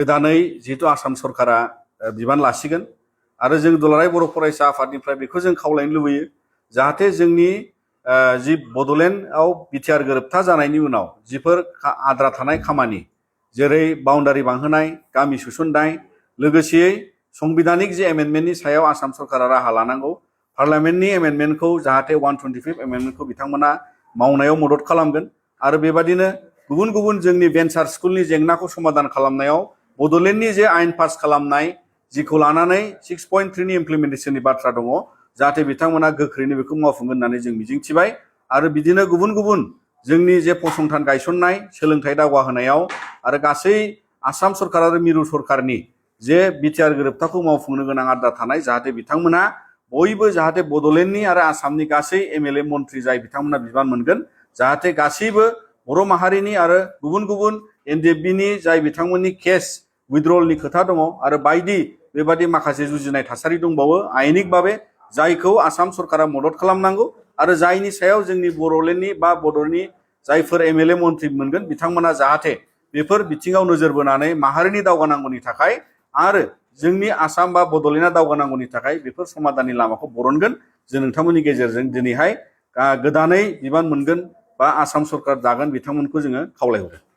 गोदानै जिहेतु आसाम सरकारा बिबान लासिगोन आरो जों दुलाराय बर' फरायसा आफादनिफ्राय बेखौ जों खावलायनो लुबैयो जाहाथे जोंनि जि बड'लेण्डआव बिटिआर गोरोबथा जानायनि उनाव जिफोर आद्रा थानाय खामानि जेरै बाउन्डारि बांहोनाय गामि सोसननाय लोगोसेयै संबिधानिक जे एमेन्डमेन्टनि सायाव आसाम सरकारा राहा लानांगौ पार्लामेन्टनि एमेन्डमेन्टखौ जाहाथे 125 एमेन्डमेन्टखौ बिथांमोना मावनायाव मदद खालामगोन आरो बेबादिनो गुबुन गुबुन जोंनि भेन्सार स्कुलनि जेंनाखौ समाधान खालामनायाव बड'लेण्डनि जे आयेन पास खालामनाय जिखौ लानानै 6.3 नि इमप्लिमेन्टेसननि बाथ्रा दङ जाहाथे बिथांमोना गोख्रैनो बेखौ मावफुंगोन होननानै जों मिजिंथिबाय आरो बिदिनो गुबुन गुबुन जोंनि जे फसंथान गायसननाय सोलोंथाइ दावगाहोनायाव आरो गासै आसाम सरकार आरो मिरु सरकारनि जे बिटिआर गोरोबथाखौ मावफुंनो गोनां आद्रा थानाय जाहाथे बिथांमोना बयबो जाहाथे बड'लेण्डनि आरो आसामनि गासै एमएलए मन्थ्रि जाय बिथांमोना बिबान मोनगोन जाहाथे गासैबो बर' माहारिनि आरो गुबुन गुबुन एनडिएफबिनि जाय बिथांमोननि केस उइथड्रलनि खोथा दङ आरो बायदि बेबादि माखासे जुजिनाय थासारि दंबावो आयेनिक भाबे जायखौ आसाम सरकारा मदद खालामनांगौ आरो जायनि सायाव जोंनि बड'लेण्डनि बा बड'नि जायफोर एमएलए मन्थ्रि मोनगोन बिथांमोना जाहाथे बेफोर बिथिङाव नोजोर बोनानै माहारिनि दावगानांगौनि थाखाय आरो जोंनि आसाम बा बड'लेण्डआ दावगानांगौनि थाखाय बेफोर समाधाननि लामाखौ बरनगोन जों नोंथांमोननि गेजेरजों दिनैहाय गोदानै बिबान मोनगोन बा आसाम सरकार दागोन बिथांमोनखौ जोङो खावलायहरो।